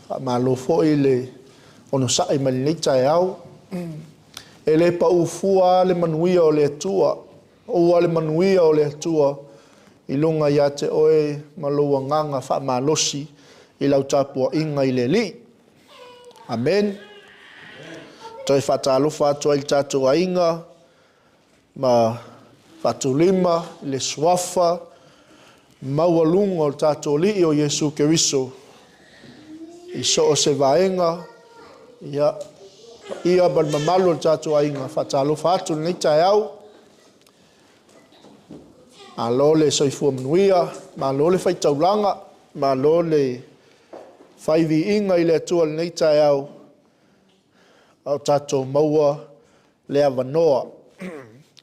Faamalo foi le onosai mai lenei taeao. E le pau fua lava le manuia o le Atua. Pau lava le manuia o le Atua i luga ia te oe ma lou agaga faamalosi i lau tapuaiga i le Alii. Amene. Toe faatalofa atu ai i le tatou aiga ma faatulima i le Suafa maualuga o le tatou Alii o Iesu Keriso i so o se vaega, ia, paia ma le mamalu o le tatou aiga, faatalofa atu i lenei taeao. Malo le soifua manuia, malo le faitaulaga, malo le fai viiga i le Atua i lenei taeao, a o tatou maua le avanoa.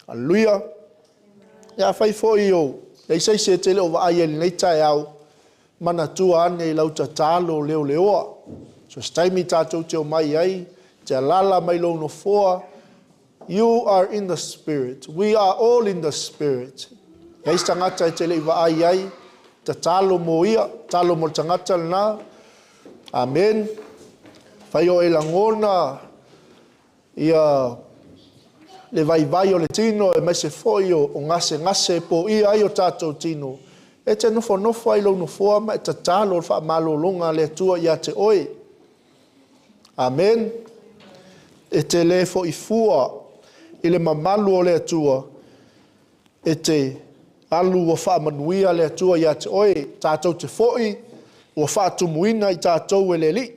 Aleluia. Ia afai foi o i ai se isi e te le o vaai ai i lenei taeao, manatua ane i lau tatalo leoleoa. So se taimi tatou te omai ai, te alaala mai lou nofoa, you are in the Spirit. We are all in the Spirit. E i ai se tagata e te le i vaai ai, tatalo mo ia, tatalo mo le tagata lena. Amen. Fai o e lagona ia le vaivai o le tino aemaise foi o gasegase e poia ai o tatou tino, e te nofonofo ai i lou nofoa ma e tatalo le faamalologa a le Atua ia te oe. Amen. E te le foi fua i le mamalu o le Atua, e te alu ua faamanuia le Atua ia te oe, tatou te foi ua faatumuina i tatou e le Alii.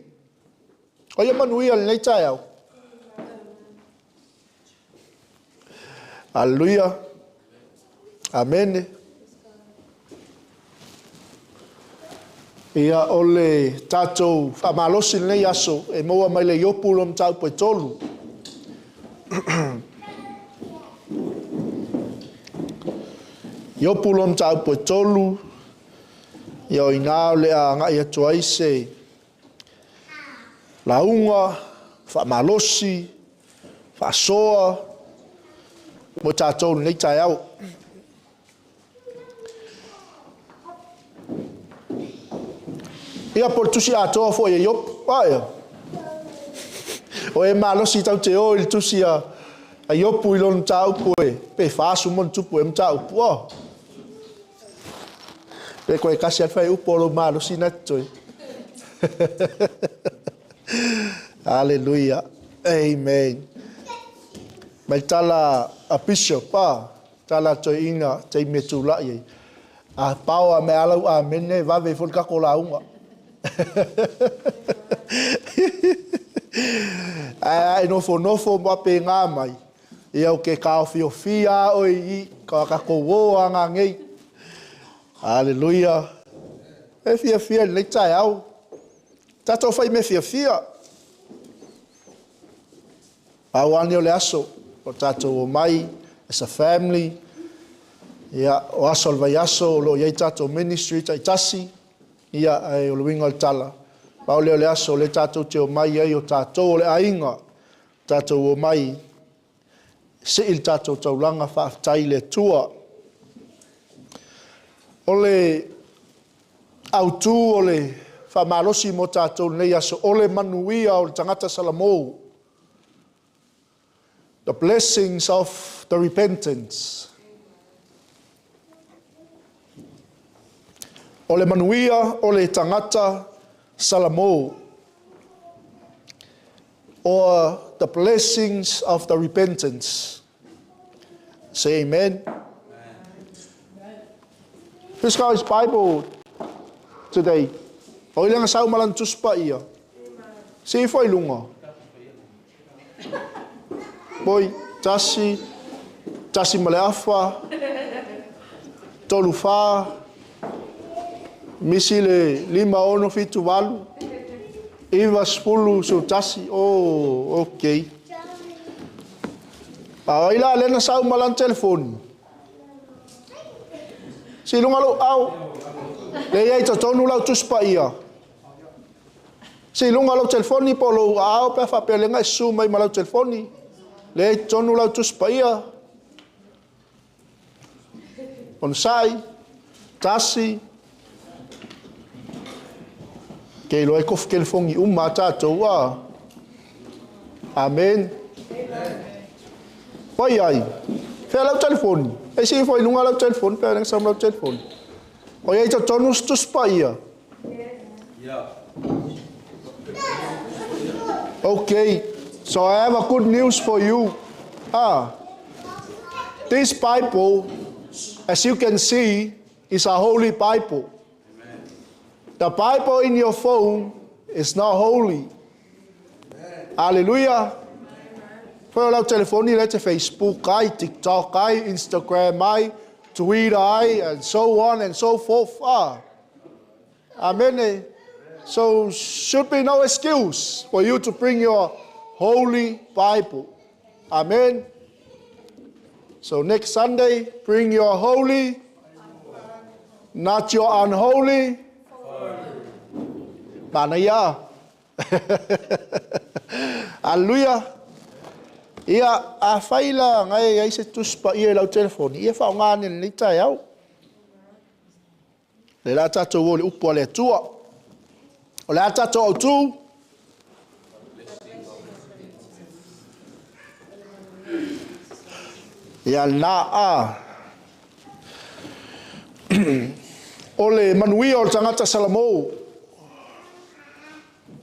O ia manuia i lenei taeao. Aleluia. Amene. Ia, o le tatou faamalosi i lenei aso e maua mai le Iopu lona mataupu e 3. Iopu lona mataupu e 3, ia o i ina o le a agai atu ai se lauga, faamalosi, faasoa mo tatou i lenei taeao. Ia, po o le tusi atoa foi a Iopu. A ia. O e malosi tau te o i le tusi a Iopu i lona mataupu e pe 40 ma ona tupu e mataupu. Oh. Pe koe kasi a le fuaiupu o lou malosi na totoe. Hallelujah. Amen. Mai tala a Bishop, ah, tala a toeaina taimi e tulai ai. A pao a mea lau amene, vave ifo le tatou lauga. Ae a e nofonofo ma pēnā mai, ia o ke kāofiofia a oe i i, ka tatou ō a ngā nei. Haleluia. E fiafia i lenei taeao. Tatou fai mea fiafia. Pau lava lenei o le aso o tatou omai as a family. Ia, o aso o le vaiaso o lo o i ai tatou ministry taitasi. Ia, ae o le uiga o le tala, pau lea o le aso o lea tatou te omai ai o tatou o le aiga, tatou omai sii le tatou taulaga faafetai i le Atua. O le autu o le faamalosi mo tatou i lenei aso, o le manuia o le tagata Salamo. The blessings of the repentance. O le manuia o le tagata Salamo. Or the blessings of the repentance. Say amen. Who's got his Bible today? O ile nga sau malan tuspa ia. Si ifo i lunga. Poi, tasi, tasi ma le afa, tolu fa, misi le lima ono fitu valu, iva sefulu 11. Oh, okay. A o ai la lea na sau ma lana telefoni? Si lunga lou au. Le i ai totonu lau Tusi Paia. Si lunga lou telefoni po o lou aao pe a faapea lea na e susu mai ma lau telefoni. Le i totonu lau Tusi Paia. Onosai. Tasi. Ke iloa e kofu telefoni uma a tatou a. Amen. Oi ai. Fea lau telefoni. E si foi lunga lau telefoni, pe lenga sam lau telefoni. Oi ai totonu se Tusi Paia. Okay. So I have a good news for you. Ah. This Bible, as you can see, is a holy Bible. The Bible in your phone is not holy. Hallelujah. Foi o lau telefoni le te Facebook ai, TikTok ai, Instagram ai, Twitter ai, and so on and so forth. Ah. Amen. So should be no excuse for you to bring your holy Bible. Amen. So next Sunday, bring your holy, not your unholy. Manaia. Hallelujah. Ia, afai la ngai ai se Tusi Paia i lau telefoni, ia faaaoga ane i lenei taeao. Le la tatou o i le upu a le Atua. O le a tatou autu? Ia lena a. O le manuia o le tagata Salamo.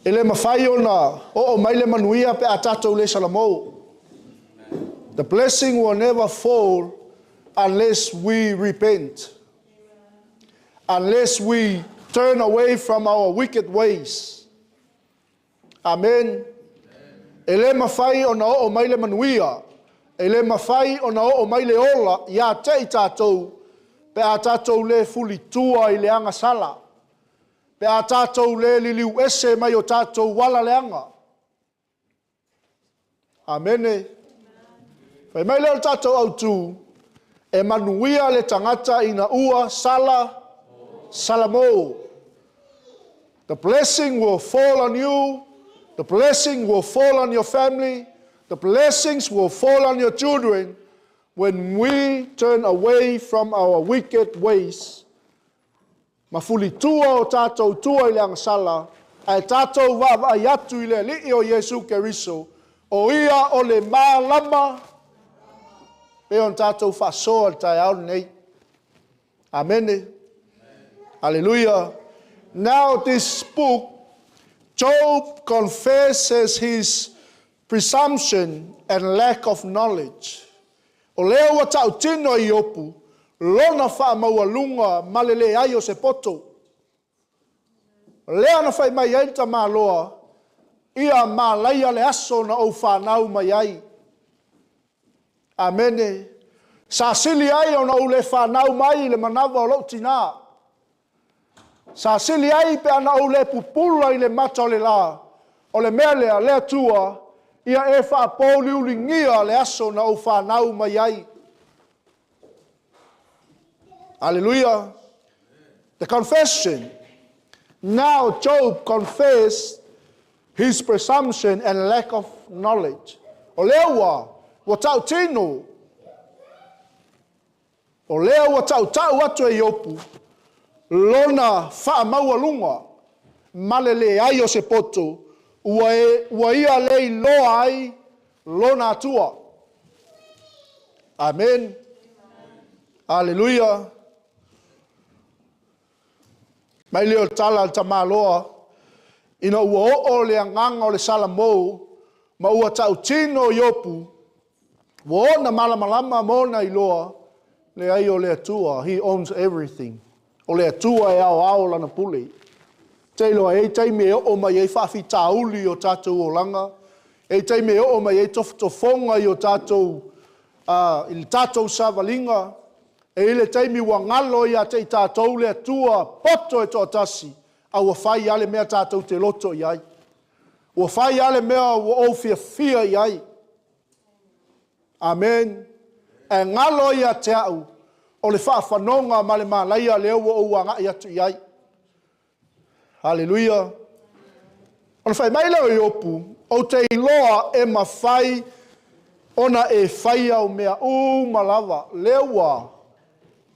E le mafai ona oo mai le manuia pe a tatou le Salamo. The blessing will never fall unless we repent. Unless we turn away from our wicked ways. Amen. E le mafai ona oo mai le manuia, e le mafai ona oo mai le ola ia te i tatou pe a tatou le fulitua i le agasala, pe a tatou le liliu ese mai o tatou ala leaga. Amene. Fai mai lea o le tatou autu, e manuia le tagata ina ua sala, salamo. The blessing will fall on you, the blessing will fall on your family, the blessings will fall on your children when we turn away from our wicked ways. Ma fulitua o tatou tua i le agasala, ae tatou vaavaai atu i le Alii o Iesu Keriso, o Ia o le malama, pei ona tatou faasoa i le taeao lenei. Amene. Aleluia. Now this book, Job confesses his presumption and lack of knowledge. O lea ua tautino e Iopu lona faamaualuga ma le leai o se poto. O lea na fai mai ai le tamaloa, Ia malaia le aso na ou fanau mai ai. Amene. Sa sili ai ona ou le fanau mai i le manava o lou tinā. Sa sili ai pe ana ou le pupula i le mata o le lā. O le mea lea, le Atua, ia e faapouliuligia le aso na ou fanau mai ai. Aleluia. The confession. Now Job confessed his presumption and lack of knowledge. O lea ua, ua tautino, o lea ua tautau atu e Iopu lona faamaualuga ma le leai o se poto ua, e, ua ia le iloa ai lona Atua. Amen. Aleluia. Mai lea o le tala a le tamaloa, ina ua oo le agaga o le Salamo ma ua tautino Iopu, ua ona malamalama ma ona iloa, leai o le Atua, He owns everything. O le Atua e aoao Lana pule. Te iloa, e i ai taimi e oo mai ai faafitauli i o tatou olaga, e i ai taimi e oo mai ai tofotofoga i o tatou, uh, i le tatou savaliga, E i le taimi ua galo ia te i tatou le Atua poto e toatasi, a ua fai lava le mea tatou te loto i ai. Ua fai lava le mea ua ou fiafia i ai. Amen. Ae galo ia te au o le faafanoga ma le malaia lea ua ou agai atu i ai. Haleluia! Ona fai mai lea o Iopu, Ou te iloa e mafai ona e faia au mea uma lava. Lea ua,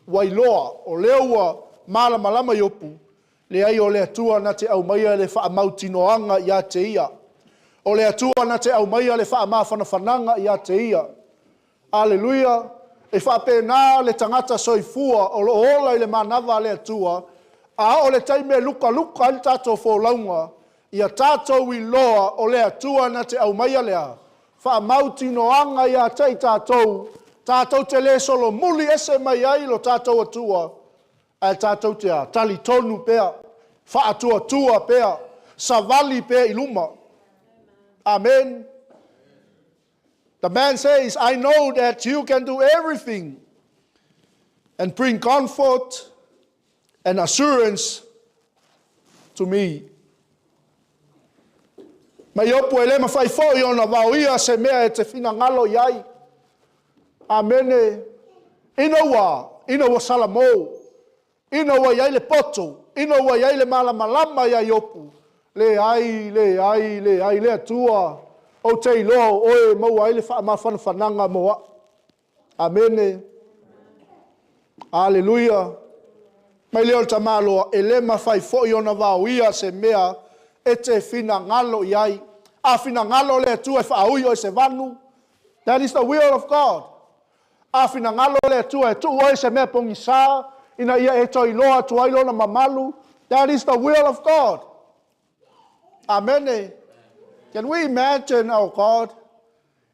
ua iloa, o lea ua malamalama Iopu, Leai o le Atua na te aumaia le faamautinoaga ia te ia. O le Atua na te aumaia le faamafanafanaga ia te ia. Aleluia! E faapena le tagata soifua o lo o ola i le manava a le Atua, a oo i le taimi e lukaluka ai le tatou folauga, ia tatou iloa o le Atua na te aumaia le a? Faamautinoaga ia te i tatou, tatou te le solomuli ese mai ai lo tatou Atua, ae tatou te a? Talitonu pea, faatuatua pea, savali pea i luma. Amen. The man says, I know that you can do everything and bring comfort and assurance to me. Ma Iopu e le mafai foi ona vaoia se mea e te finagalo i ai. Amene. Ina ua, ina ua salamo, ina ua i ai le poto, ina ua i ai le malamalama ia Iopu, leai, leai, leai, le Atua, ou te iloa o oe e maua ai le faamafanafanaga mo au. Amene. Aleluia. Mai lea o le tamaloa, e le mafai foi ona vaoia se mea e te finagalo i ai. A finagalo le Atua e faaui oe i se vanu, that is the will of God. A finagalo le Atua e tuu oe i se mea pogisa ina ia e toe iloa atu ai lona mamalu, that is the will of God. Amene. Can we imagine our God?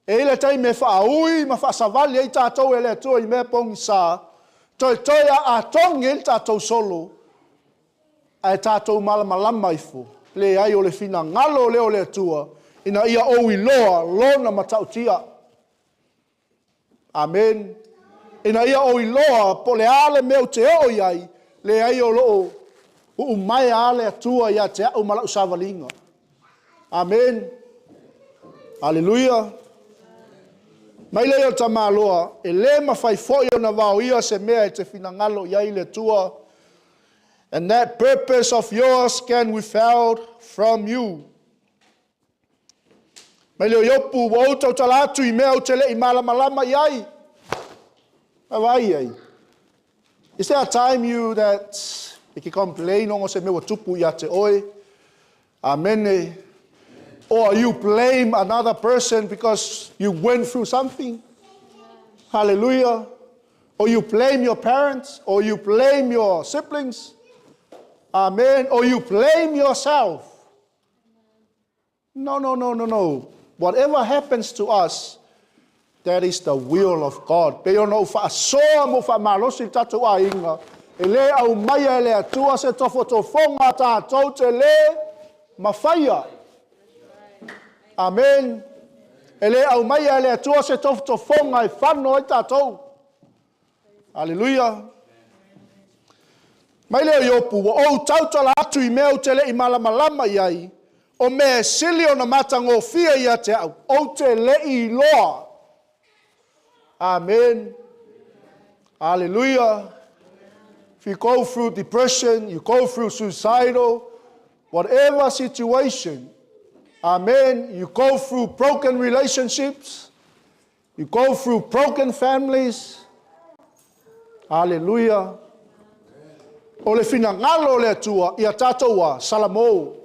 E i ai le taimi e faaui ma faasavali ai tatou e le Atua i mea pogisa, toetoe a atogi ai le tatou solo, ae tatou malamalama ifo, leai o le finagalo lea o le Atua, ina ia ou iloa lona matautia. Amen. Ina ia ou iloa po o le a le mea ou te oo i ai, leai o lo o uumaea lava le Atua ia te au ma lau savaliga. Amen. Aleluia. Mai lea o le tamaloa, e le mafai foi ona vaoia se mea e te finagalo i ai le Atua. And that purpose of yours can withheld from you. Mai lea o Iopu, ua ou tautala atu i mea ou te le i malamalama i ai. Vaai ai. Is there a time you that e ke complain ona se mea ua tupu ia te oe? Amene. Or you blame another person because you went through something? Hallelujah. Or you blame your parents, or you blame your siblings. Amen. Or you blame yourself. No, no, no, no, no. Whatever happens to us, that is the will of God. Pe ona ou faasoa ma ou faamalosi i le tatou aiga, e le aumaia e le Atua se tofotofoga tatou te le mafaia. Amen. E le aumaia e le Atua se tofotofoga e fano ai tatou. Aleluia. Mai lea o Iopu, ua ou tautala atu i mea ou te le i malamalama i ai, o mea e sili ona matagofie ia te au, ou te le i iloa. Amen. Hallelujah. If you go through depression, you go through suicidal, whatever situation, amen, you go through broken relationships, you go through broken families, hallelujah. O le finagalo o le Atua, ia tatou a, Salamo.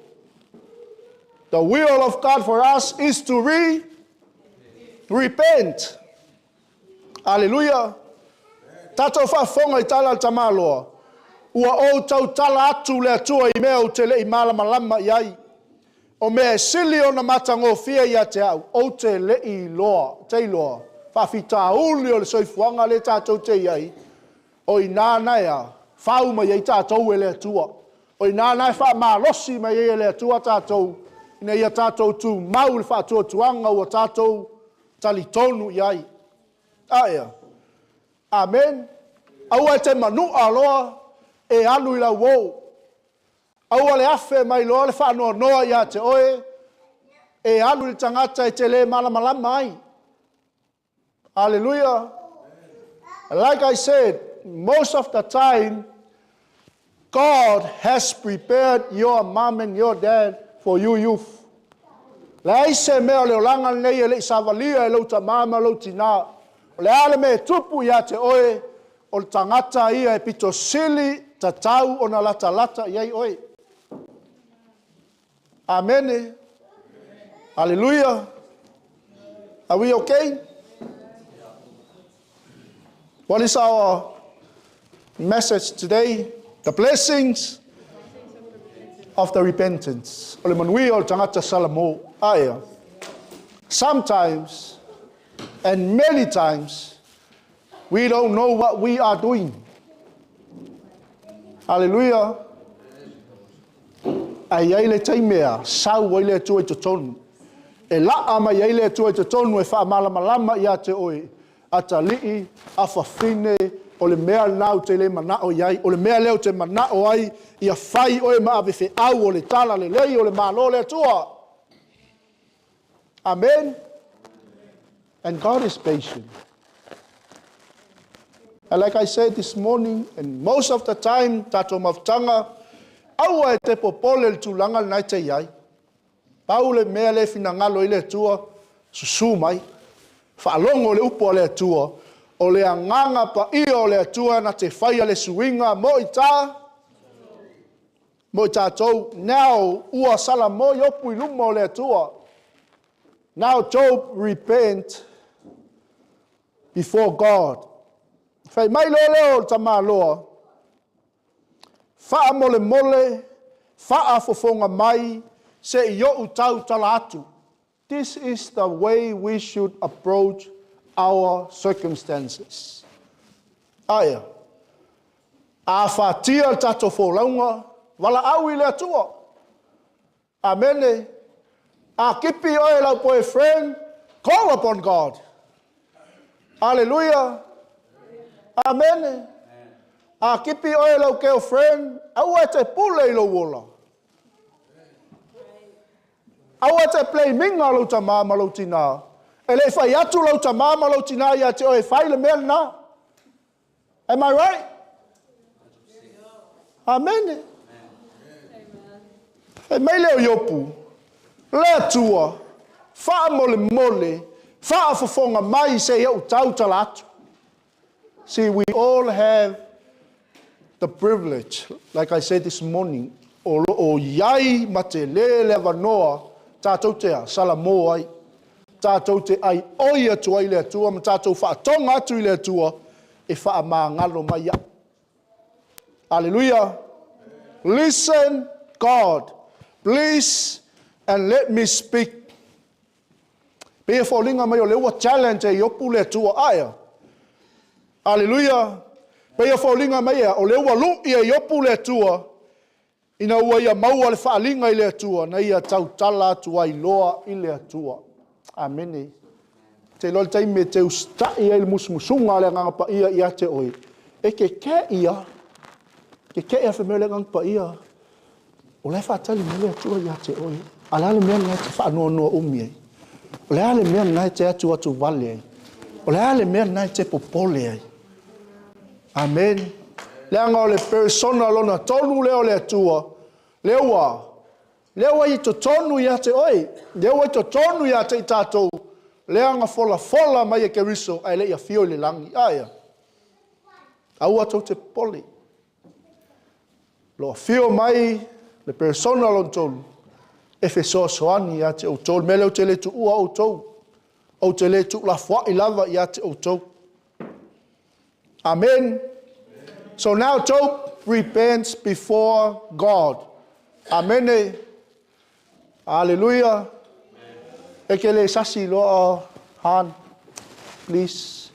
The will of God for us is to repent. Hallelujah. Tatou faafofoga i tala a le tamaloa. Ua ou tautala atu le Atua i mea ou te le i malamalama i ai. O mea e sili ona matagofie ia te au, ou te le i iloa, te iloa. Faafitauli o le soifuaga le tatou te i ai, o ina na e a, fau mai ai tatou e le Atua. O ina na e faamalosi mai ai e le Atua tatou, ina ia tatou tumau i le faatuatuaga ua tatou talitonu i ai. Aea. Amen. Aua e te manua loa e alu i lau o. Aua le afe mai loa le faanoanoa ia te oe e alu i le tagata e te le malamalama ai. Hallelujah. Like I said, most of the time, God has prepared your mom and your dad for you youth. Leai se mea o le olaga lenei e le i savalia e lou tamā ma lou tinā. O le a le mea e tupu ia te oe, o le tagata ia e pito sili Tatau ona latalata i ai oe. Amene. Hallelujah. Are we okay? What is our message today? The blessings of the repentance. O le manuia o le tagata salamo. Aia. Sometimes and many times we don't know what we are doing. Hallelujah. Ae i ai le taimi e sau ai le Atua i totonu. E laa mai ai le Atua i totonu e faamalamalama ia te oe, atalii, afafine, o le mea lena ou te le manao i ai, o le mea lea ou te manao ai, ia fai oe ma avefeau o le talalelei o le Malo o le Atua. Amen. And God is patient. And like I said this morning, and most of the time, tatou mafutaga, aua e te popole i le tulaga lena e te i ai. Pau le mea lea e finagalo ai le Atua, susu mai, faalogo i le upu a le Atua, o le Agaga Paia o le Atua na te faia le suiga mo i ta, mo i tatou. Now, ua salamo Iopu i luma o le Atua. Now Job repent before God. Fai mai loa lea o le tamaloa, Faamolemole, faafofoga mai, se i ou tautala atu. This is the way we should approach our circumstances. Aia, a afatia le tatou folauga, valaau i le Atua. Amene. A kipi oe e lau boyfriend, call upon God. Aleluia. Amene. A kipi oe e lau girlfriend, aua e te pule i lou ola. Aua e te blame ina lou tama ma lou tina. E le i fai atu lou tama ma lou tina ia te oe e fai le mea lena. Am I right? Amene. Fai mai lea o Iopu, Le Atua, faamolemole, faafofoga mai se i ou tautala atu. See, we all have the privilege, like I said this morning, o lo o i ai ma tele le avanoa tatou te a, salamo ai, tatou te aioi atu ai i le Atua ma tatou faatoga atu i le Atua e faamagalo mai ai. Aleluia! Listen, God, please and let me speak. Pei e foliga mai o lea ua challenge e Iopu le Atua. Ae a? Aleluia! Pei e foliga mai ea o lea ua lu'i e Iopu le Atua Ina ua ia maua le faaaliga i le Atua, na ia tautala atu ai loa i le Atua. Amene. Te iloa le taimi e te usitai ai le musumusuga a le Agaga Paia ia te oe, e keke'i a. Keke'i a fai mai o le Agaga Paia, o la e faatali mai le Atua ia te oe. A o le a le mea lena e te faanoanoa umi ai? O le a le mea lena e te atuatu vale ai? O le a le mea lena e te popole ai? Amen. Leaga o le persona lona tolu lea o le Atua, lea ua, lea ua i totonu ia te oe, lea ua i totonu ia te i tatou, lea na folafola mai e Keriso ae le i afio i le lagi. Aia. Aua tou te popole. Lo afio mai le persona lona tolu e fesoasoani ia te outou. Le mea lea ou te le tuua outou, ou te le tuulafoai lava ia te outou. Amen. So now Job repents before God. Amene. Aleluia. E ke le sasi loa Han. Please.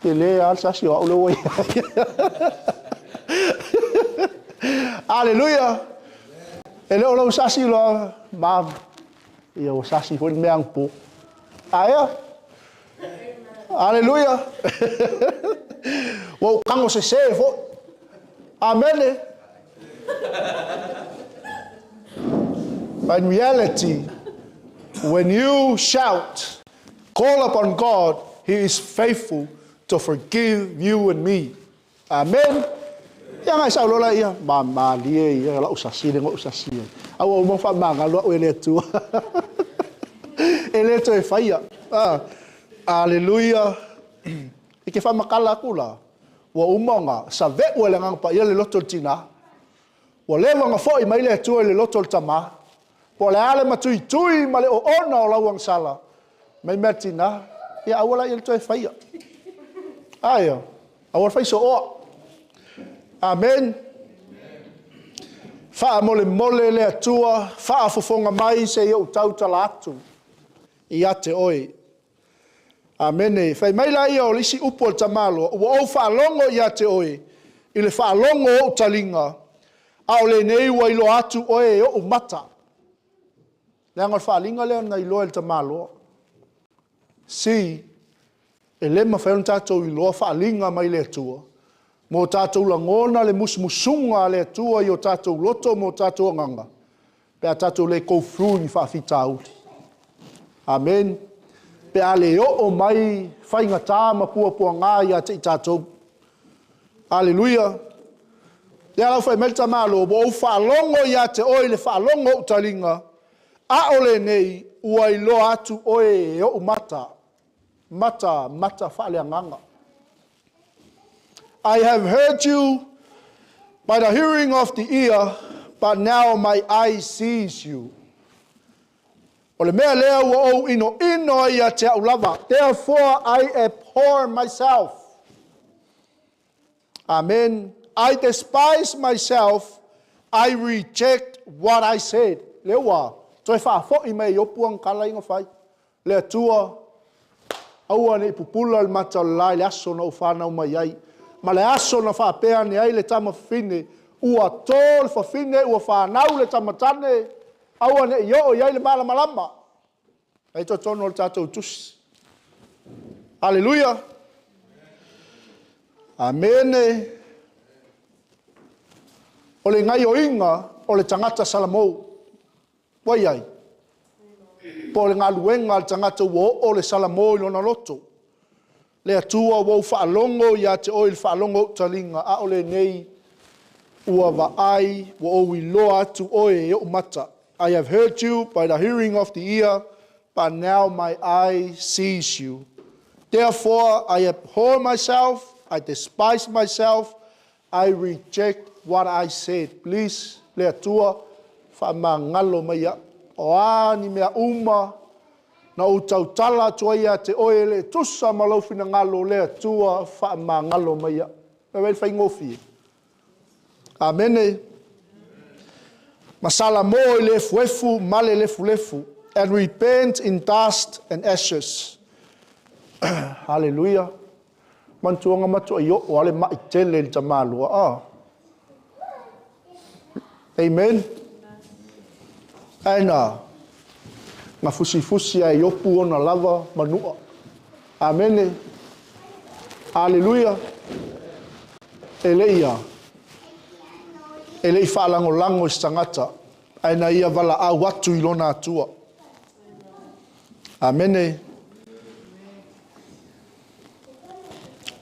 Ke le a le sasi o au le ua i ai. Aleluia. E le o lau sasi loa, mam. Ia ua sasi foi le mea anapo. Aea? Aleluia! Ua ou tago sese foi. Amene. But in reality, when you shout, call upon God, He is faithful to forgive you and me. Amen. Ia ngai sau loa ia, ma malie ia lau sasi le ngou sasi ai. A ua uma faamagalo au e le Atua. E le toe faia. Ah, aleluia. E ke faamatala atu la. Ua uma ona save'u e le Agaga Paia le loto o le tinā. Ua leva ona fo'i mai le Atua i le loto o le tamā. Po o le a le matuitui ma le oona o lau agasala, mai mea tinā, ia aua la ia le toe faia. Aia, aua le fai sooa. Amen. Faamolemole le Atua, faafofoga mai se i ou tautala atu ia te oe. Amene. Fai mai laia o le isi upu a le tamaloa, ua ou faalogo ia te oe i le faalogo o ou taliga, a o lenei ua iloa atu oe e ou mata. Leaga o le faaaliga lea na iloa e le tamaloa. See, e le mafai ona tatou iloa faaaliga mai le Atua mo tatou lagona le musumusuga a le Atua i o tatou loto ma o tatou agaga, pe a tatou le go through ni faafitauli. Amen. Pe a le oo mai faigata ma puapuaga ia te i tatou. Aleluia. Ia lau fai mai le tamaloa, ua ou faalogo ia te oe i le faalogo o ou taliga, a o lenei ua iloa atu oe e ou mata. Mata, mata faaleagaga. I have heard you by the hearing of the ear, but now my eye sees you. O le mea lea ua ou inoino ai ia te au lava. Therefore I abhor myself. Amen. I despise myself. I reject what I said. Le ua toe faafo'i mai Iopu ana tala ia na fai. Le Atua, aua ne i pupula le mata o le la i le aso na ou whanau mai ai. Ma le aso na faapea ane ai le tama fafine, ua tō le fafine, ua whanau le tamatane, aua ne i oo i ai le malamalama. Ai totonu o le tatou tusi. Aleluia. Amene. O le gaioiga o le tagata Salamo. Ua i ai? Po o le galuega a le tagata ua oo le Salamo i lona loto. Le Atua ua ou faalogo ia te oe i le faalogo o ou taliga, a o lenei ua vaai, ua ou iloa atu oe e ou mata. I have heard you by the hearing of the ear, but now my eye sees you. Therefore I abhor myself, I despise myself, I reject what I said. Please, le Atua, faamagalo mai au. O a ni mea uma na ou tautala atu ai ia te oe e le tusa ma lou finagalo, le Atua, faamagalo mai au. E le faigofie. Amene. Ma Salamo i le efuefu ma le lefulefu. And repent in dust and ashes. Hallelujah. Mantuanga matu ai o ale mai tele le tamaloa. Ah. Amen. Ai na fusifusi ai Iopu ona lava manua. Amene. Aleluia. E le ia. E le i faalagolago i se tagata, ae na ia valaau atu i lona Atua. Amene.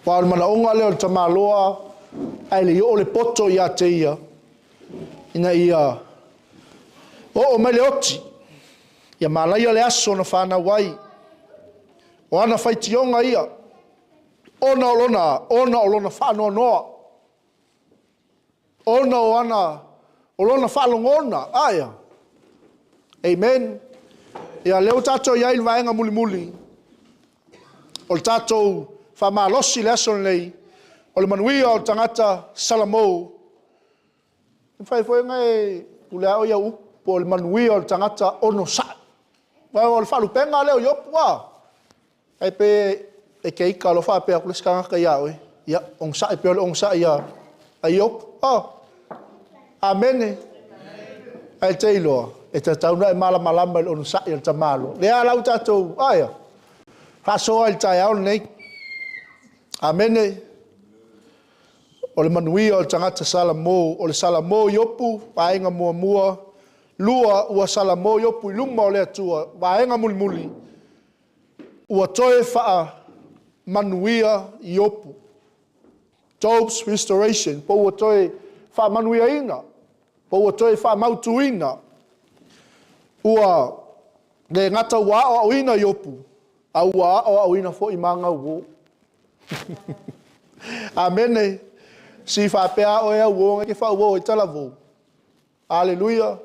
Aua o le manaoga lea o le tamaloa, ae le i oo le poto ia te ia, ina ia oo mai le oti, ia malaia le aso na whanau ai. O ana faitioga ia, ona o lona whaanoanoa, ona o ana, o lona whaalongona, aia. Amen. Ia lea ua tatou i ai le vaega mulimuli o le tatou faamalosi le aso lenei, o le manuia o le tagata Salamo. E mafai foi ona e pule ao ia upu, po o le manuia o le tagata onosai. O le faalupega lea o Iopu a. Ai pe e ke ika lo faapea atu le isi tagata ia oe. Ia, onosai pea o le onosai ia a Iopu. Oh. Amene. Ai te iloa, e tatau na e malamalama i le onosai o le tamaloa. Lea lau tatou, aia, faasoa i le taeao lenei. Amene. O le manuia o le tagata Salamo, o le Salamo Iopu, vaega muamua. Lua, ua Salamo Iopu i luma o le Atua, vaega mulimuli. Ua toe faamanuia Iopu. Job's restoration, po ua toe faamanuiaina, po ua toe faamautuina. Ua le gata ua aoaoina Iopu, a ua aoaoina foi ma gauō. Amene. Si faapea oe au uo e ke wha uo i talavou. Aleluia.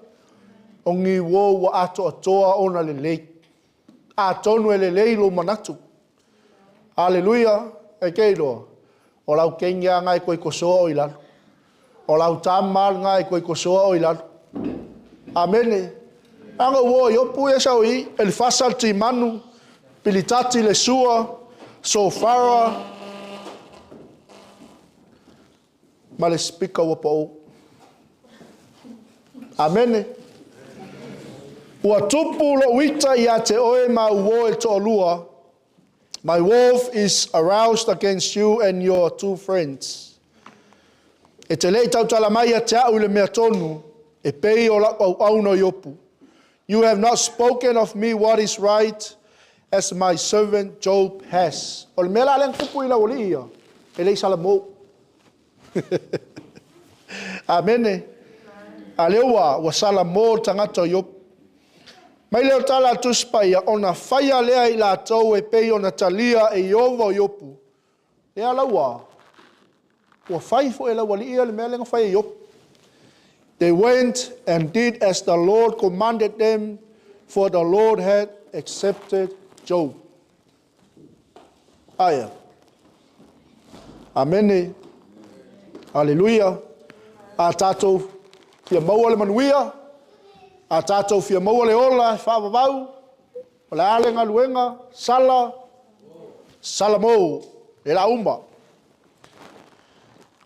O ni uo ua atoatoa ona lelei. Atonu e lelei lou manatu. Aleluia. E ke iloa. O lau keini lava lena e toe tosoa o i lalo. O lau tama lena e toe tosoa o i lalo. Amene. Leaga ua o Iopu ia sau i Elifasa le Timanu, Pilitati le Sua, Sofara ma le speaker ua pau. Amene. Ua tupu lou ita ia te oe ma au uo e toalua. My wrath is aroused against you and your two friends. E te le i tautala mai ia te au i le mea tonu, e pei o lau auauna o Iopu. You have not spoken of me what is right, as my servant Job has. O le mea la lea na tupu i le aualii ia, e le i salamo. Amene. A lea ua, ua salamo le tagata o Iopu. Mai lea o le tala a le Tusi Paia, ona faia lea e i latou e pei ona talia e Ieova o Iopu. Lea la ua, ua fai foi e le aualii ia le mea lea na fai e Iopu. They went and did as the Lord commanded them, for the Lord had accepted Job. Aia. Amene. Aleluia. A tatou fia maua le manuia, a tatou fia maua le ola e faavavau, o le a le galuega, sala, salamo, e la uma.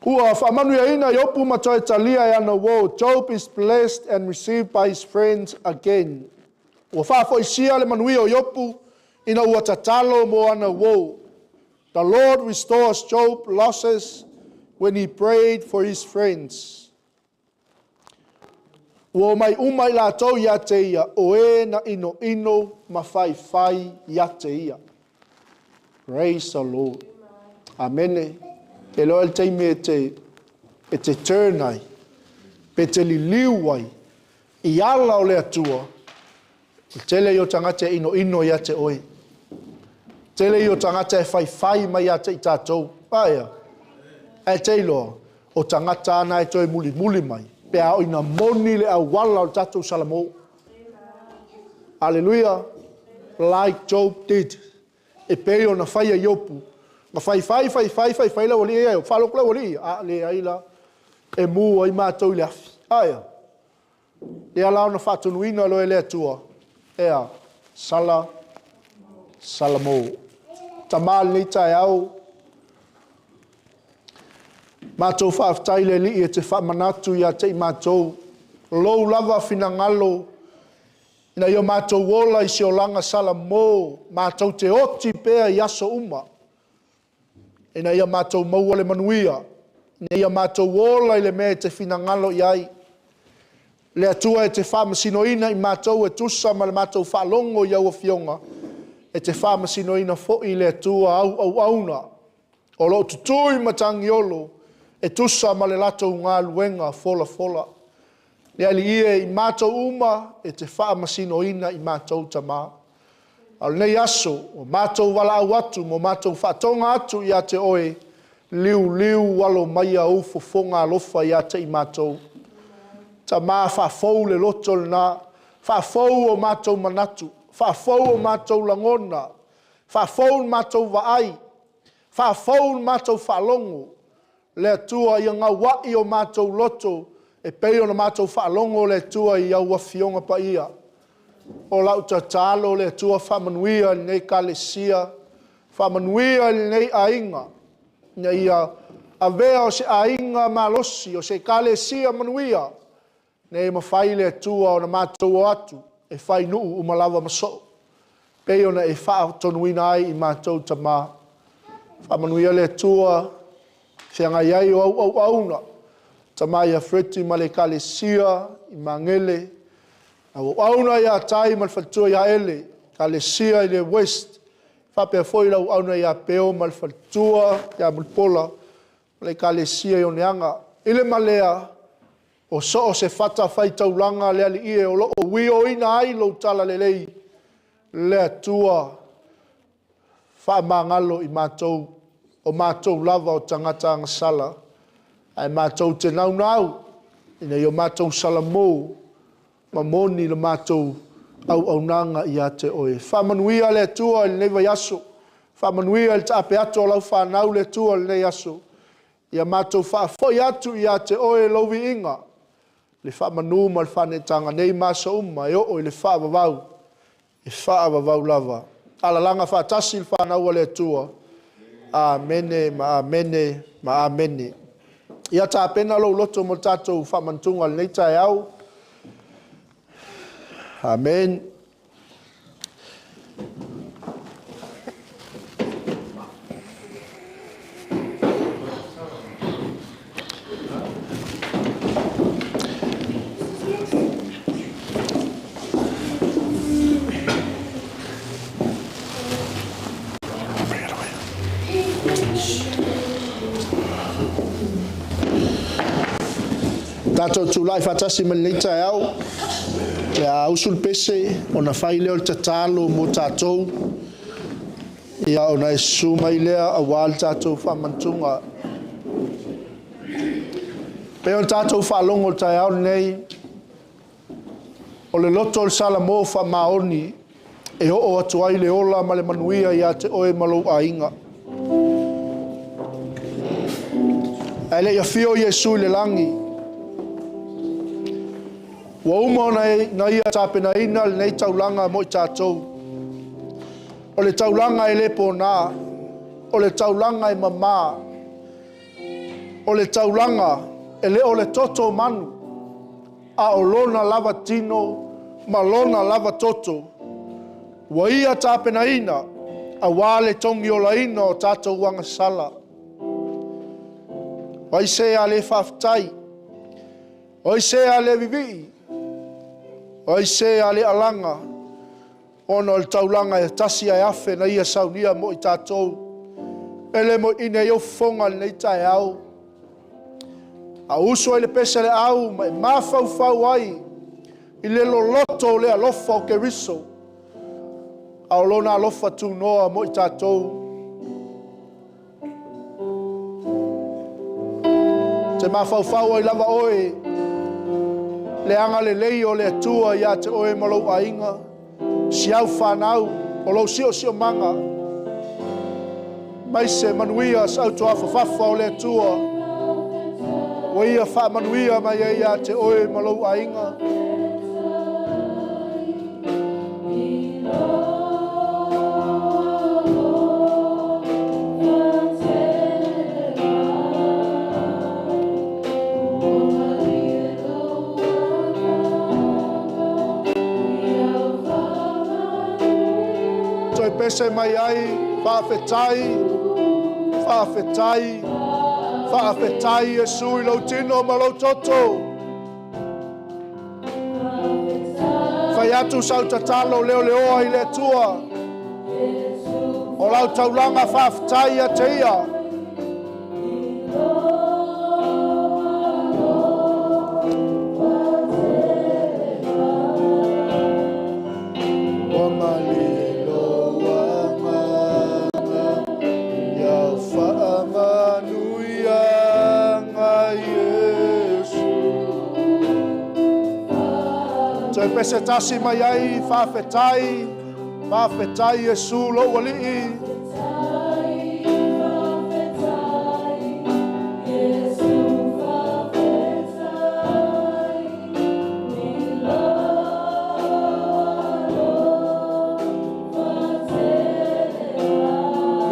Ua faamanuiaina Iopu ma toe talia e ana uo. Job is blessed and received by his friends again. Ua faafoisia le manuia o Iopu ina ua tatalo mo ana uo. The Lord restores Job's losses when he prayed for his friends. Ua omai uma i latou ia te ia, o e na inoino ma faifai ia te ia. Praise the Lord. Amene. E loa le taimi e te, e te turn ai, pe te liliu ai, i ala o le Atua, o le tele ia o tagata e inoino ia te oe. Tele ia o tagata e faifai mai ia te i tatou. Aea. Ae te iloa, o tagata ana e toe mulimuli mai, pe a oo ina moni le auala o le tatou salamo. Aleluia. Like Job did. E pei ona faia Iopu. Na faifai, faifai, faifai le aualii ia, faalogo le aualii, a leai la, e mu ai matou i le afi. Aea. Lea la ona faatonuina loa e le Atua, ea, sala, salamo. Tama lenei taeao, matou faafetai i le Alii e te faamanatu ia te i matou, lou lava finagalo, ina ia matou ola i se olaga salamo, matou te oti pea i aso uma, ina ia matou maua le manuia, ina ia matou ola i le mea e te finagalo i ai. Le Atua e te faamasinoina i matou e tusa ma le matou faalogo i au afioga, e te faamasinoina foi le Atua au auauna o lo o tutū i matagiolo e tusa ma le latou galuega folafola. Le Alii e, i matou uma e te faamasinoina i matou Tama. A o lenei aso, ua matou valaau atu ma matou faatoga atu ia te oe, liuliu alo maia ou fofoga alofa ia te i matou. Tama, faafou le loto lena, faafou o matou manatu, faafou o matou lagona, faafou le matou vaai, faafou le matou faalogo. Le Atua, ia gauai o matou loto e pei ona matou faalogo le Atua i au afioga paia. O lau tatalo le Atua faamanuia i lenei ekalesia, faamanuia i lenei aiga, ina ia avea o se aiga malosi, o se ekalesia manuia, ina ia mafai le Atua ona matou o atu e fai nuu uma lava ma soo, pei ona e faatonuina ai i matou Tama. Faamanuia le Atua feagai ai o au auauna, Tama ia Freti ma le ekalesia i Magele, au auauna ia Tai ma le faletua ia Ele, ekalesia i le West, faapea foi lau auauna ia Peo ma le faletua ia Mulipola, ma le ekalesia i Oneaga. I le malea, o so o se fatafaitaulaga le Alii e o lo o uioina ai lou talalelei, le Atua faamagalo i matou. O matou lava o tagata agasala, ae matou te naunau ina ia matou salamo ma moni le matou auaunaga ia te Oe. Faamanuia le Atua i lenei vaiaso, faamanuia i le taape atu o lau fanau le Atua i lenei aso, ia matou faafoi atu ia te Oe lou viiga, le faamanu ma le faaneetaga nei ma aso uma e oo i le faavavau, e faavavau lava. Alalaga faatasi le fanau a le Atua. Amene ma amene ma amene. Ia tapena lou loto mo le tatou faamanatuga i lenei taeao. Amen. Tatou tulai faatasi mai lenei taeao, le a usu le pese ona fai lea o le tatalo mo tatou, ia ona e susu mai lea aua le tatou faamanatuga. Pei ona tatou faalogo i le taeao lenei, o le loto o le Salamo faamaoni e oo atu ai le ola ma le manuia ia te oe ma lou aiga. Ae le i afio Iesu i le lagi, ua uma ona Ia tapenaina lenei taulaga mo i tatou. O le taulaga e le pona, o le taulaga e mama, o le taulaga e le o le toto o manu, a o lona lava tino ma lona lava toto, ua Ia tapenaina aua le togiolaina o tatou agasala. O ai se a le faafetai? O ai se a le vivii? O ai se a le alaga? Ona o le taulaga e tasi ae afe na Ia saunia mo i tatou. E le moeina ai ou fofoga i lenei taeao. A usu ai le pese le au ma e mafaufau ai i le loloto o le alofa o Keriso, a o lona alofa tunoa mo i tatou. Te mafaufau ai lava oe le agalelei o le Atua ia te oe ma lou aiga, si au fanau, o lou siosiomaga, mai se manuia sautuafafafa o le Atua, ua Ia faamanuia mai ai ia te oe ma lou aiga. Toe pese mai ai, faafetai, faafetai, faafetai Iesu i lou tino ma lou toto. Fai atu sau tatalo leoleoa i le Atua. O lau taulaga faafetai ia te Ia. Ua malie lou agaga i au faamanuiaga, Iesu. Toe pese tasi mai ai, faafetai, faafetai Iesu lou alii.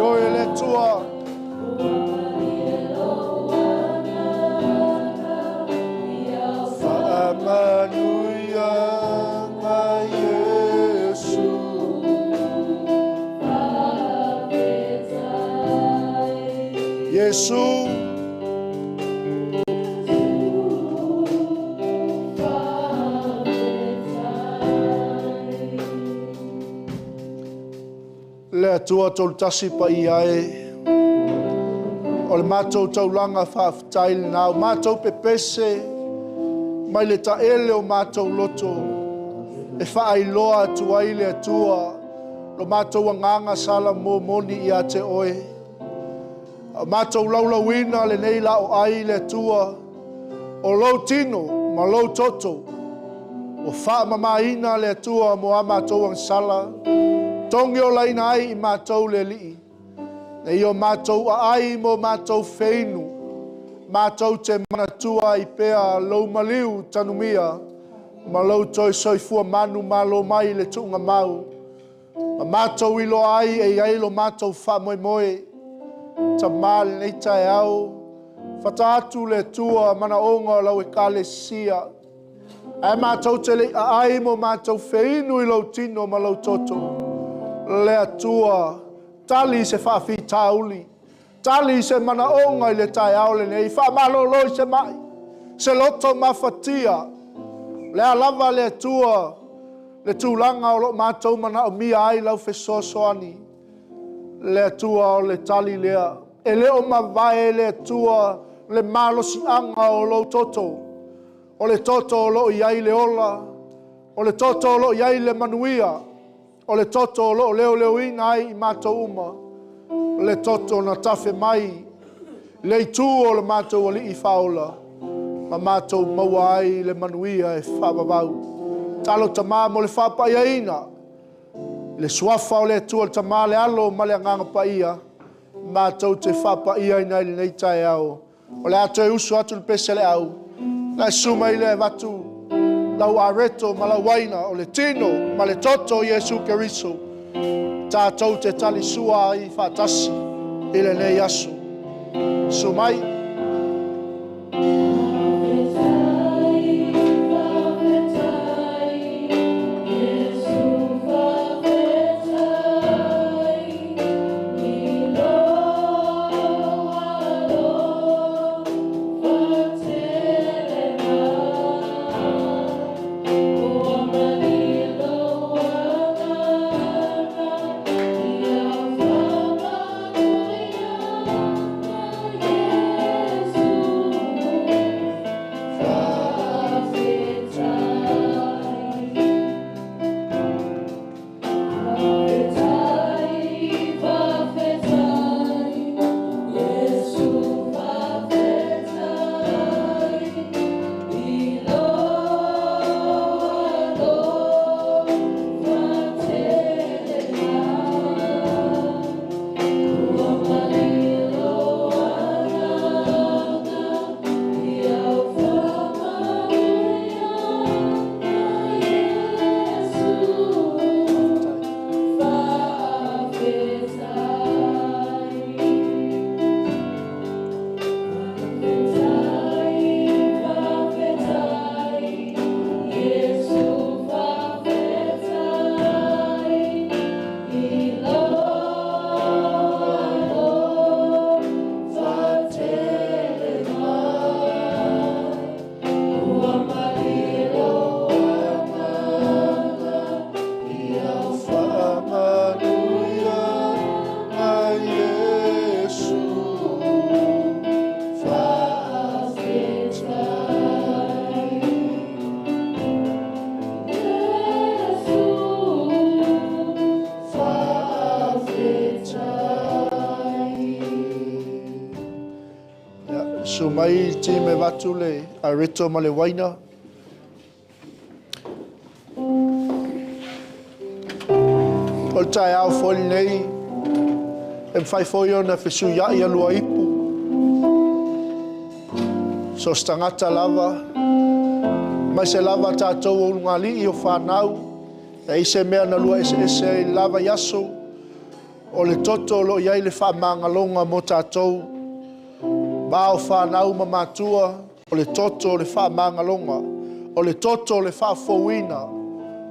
Ioe e le Atua. Faamanuiaga Iesu. Iesu. Le Atua tolutasi paia e, o le matou taulaga faafetai lena, o matou pepese mai le taele o matou loto, e faailoa atu ai le Atua, lo matou agaga sala momoni ia te oe. A o matou laulauina lenei laoai i le Atua, o lou tino ma lou toto ua faamamaina le Atua mo a matou agasala, togiolaina ai i matou le Alii, nei o matou aai mo matou feinu, matou te manatua ai pea lou maliu tanumia ma lou toe soifua manumalo mai i le tuugamau, ma matou iloa ai e i ai lo matou faamoemoe. Tama lenei taeao, fata atu le Atua manaoga o lau Ekalesia, ae matou te le i aai mo matou feinu i lou tino ma lou toto. Le Atua, tali se faafitauli, tali se manaoga i le taeao lenei, faamalolo i se mai, se loto mafatia. O le a lava le Atua le tulaga o lo o matou manaomia ai lau fesoasoani, le Atua o le tali lea. E le o mavae le Atua le malosiaga o lou toto. O le toto o lo o i ai le ola, o le toto o lo o i ai le manuia, o le toto o lo o leoleoina ai i matou uma, le toto na tafe mai le itu o le matou Alii Faaola, ma matou maua ai le manuia e faavavau. Talo Tama mo le faapaiaina, le suafa o le Atua le Tama, le Alo ma le Agaga Paia, matou te faapaiaina i lenei taeao. O le a toe usu atu le pese le au, na susu mai le avatu lau areto ma lau aina, o le tino ma le toto o Iesu Keriso, tatou te talisua ai faatasi i lenei aso. Susu mai. Susu mai team e avatu le areto ma le uaina. O le taeao foi lenei, e mafai foi ona fesuiai alua ipu. So o se tagata lava, aemaise lava tatou o ulugalii o fanau, e i ai se mea na lua eseese ai le la vaiaso, o le toto o lo o i ai le faamagaloga mo tatou, va o fanau ma matua, o le toto o le faamagaloga, o le toto o le faafouina,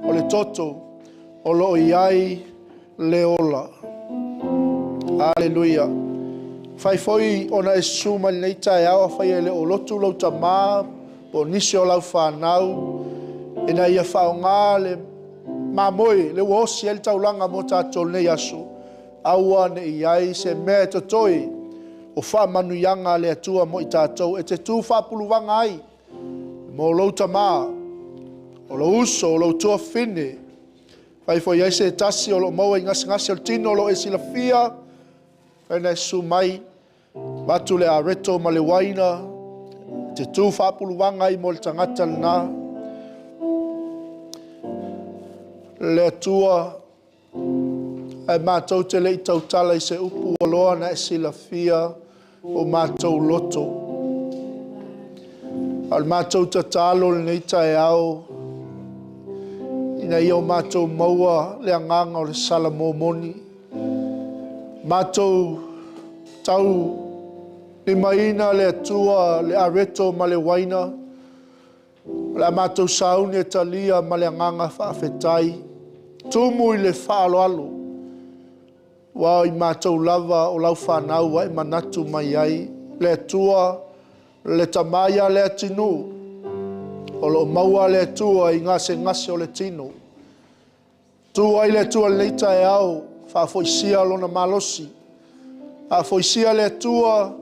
o le toto o lo o i ai le ola. Aleluia. Fai foi ona e susu mai lenei taeao, afai e le o lotu lou tama po o nisi o lau fanau, ina ia faaaoga le mamoe le ua osi ai le taulaga mo tatou lenei aso, aua ne i ai se mea e totoe o faamanuiaga a le Atua mo i tatou e te tu faapuluvaga ai mo lou tama, o lou uso, o lou tuafafine. Fai foi ai se tasi o lo o maua i gasegase o le tino o lo o e silafia, fai na e susu mai. Avatu le areto ma le uaina e te tu faapuluvaga ai mo le tagata lena. Le Atua, ae matou te le i tautala i se upu ua loa ona e silafia o matou loto. A o le matou tatalo i lenei taeao, ina ia o matou maua le agaga o le Salamo moni, matou tau limaina le Atua le areto ma le uaina, o le a matou sauni e talia ma le agaga faafetai, tumu i le faaaloalo, ua o i matou lava o lau fanau ua e manatu mai ai. Le Atua, le Tama ia Leatinuu, o lo o maua le Atua i gasegase o le tino. Tu ai le Atua i lenei taeao, faafoisia lona malosi, faafoisia le Atua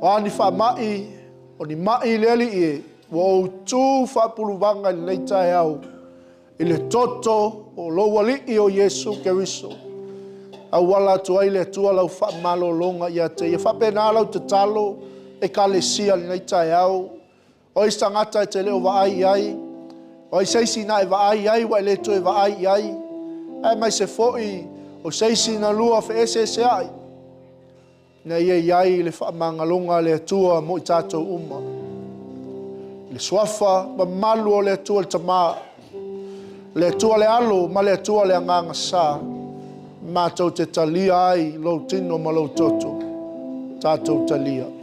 o a ni faamai, o ni mai le Alii e, ua ou tu faapuluvaga i lenei taeao i le toto o lou Alii o Iesu Keriso. Auala atu ai le Atua lau faamalologa ia te ia. Faapena lau tatalo, Ekalesia i lenei taeao. O isi tagata e te le o vaai i ai, o ai se isi na e vaai i ai ua e le toe vaai i ai, aemaise foi o se isi na lua feeseeseai, ina ia i ai le faamagaloga a le Atua mo i tatou uma. I le suafa mamalu o le Atua le Tama, le Atua le Alo ma le Atua le Agaga Sa, matou te talia ai lou tino ma lou toto, tatou talia.